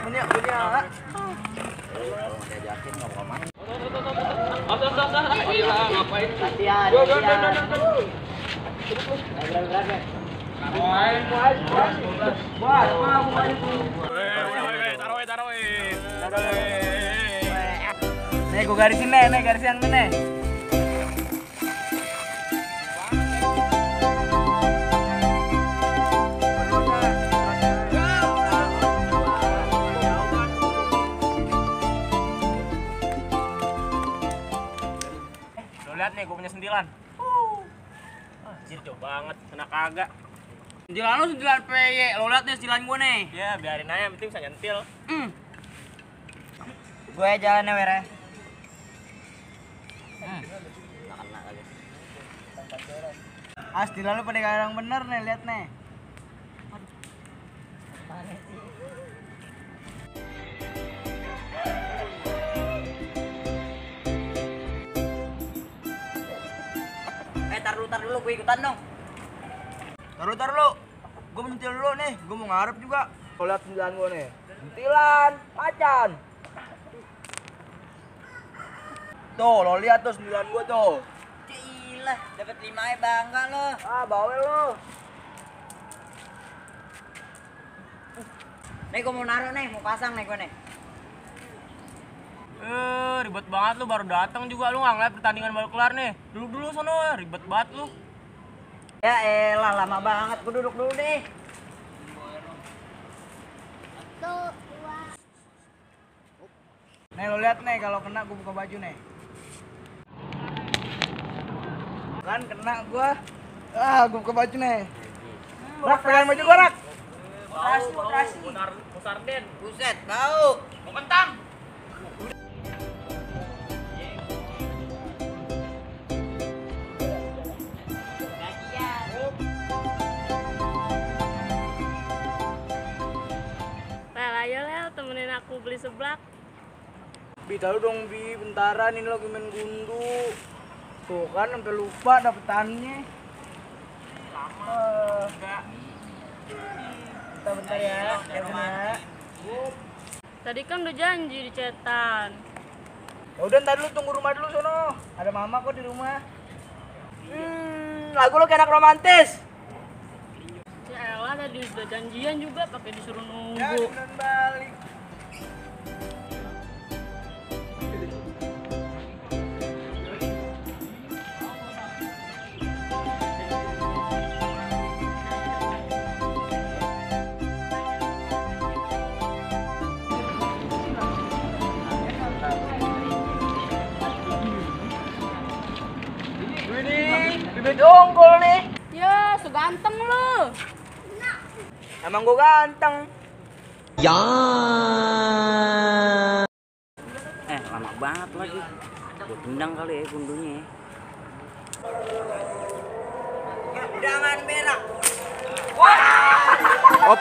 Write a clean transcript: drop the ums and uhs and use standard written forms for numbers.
Punya. Diajakin nggak mau main. Ngapain? Latihan. Nih, gue garisin nih, garis yang ini. Lo lihat nih, gue punya sentilan. Anjir, jauh banget, kena kagak. Sentilan lu sentilan PY, lo lihat nih sentilan gue nih. Ya, biarin aja, yang penting bisa nyentil. Gue jalannya were. Sentilan lu pada garang bener nih, lihat nih. Tar dulu, gue ikutan dong. Tar lu. Gue mau nyentil dulu nih, gue mau ngarep juga. Lo lihat sentilan gue nih. Sentilan macan. Tuh, lo lihat tuh sentilan gue tuh. Gila, dapat 5 ya bangga lo. Bawel lo. Nih gue mau naruh nih, mau pasang nih gue nih. Ribet banget lu, baru datang juga lu nggak ngeliat pertandingan baru kelar nih. Dulu sono, ribet banget lu. Ya elah, lama banget. Gue duduk dulu deh. Nih lo lihat nih, kalau kena gue buka baju nih. Kan kena gue. Gue buka baju nih. Rak, pegang baju gue, Rak. Operasi. Musarden. Buset, bau. Mau kentang. Ayo Lel, temenin aku beli seblak. Bi, tahu dong Bi, bentaran ini lagi main gundu. Tuh kan sampai lupa dapetannya. Enggak. Bentar ya, ya. Tadi kan udah janji di cetan. Ya udah, ntar dulu tunggu rumah dulu sono. Ada mama kok di rumah. Lagu lo kayak anak romantis. Ya elah, tadi udah janjian juga pakai disuruh Ya, nunggu. beneran balik. Bibit unggul nih. Ya, seganteng lu. Emang gue ganteng. Ya. Lama banget lagi. Gue tendang kali ya gundunya. Jangan berak. Wah.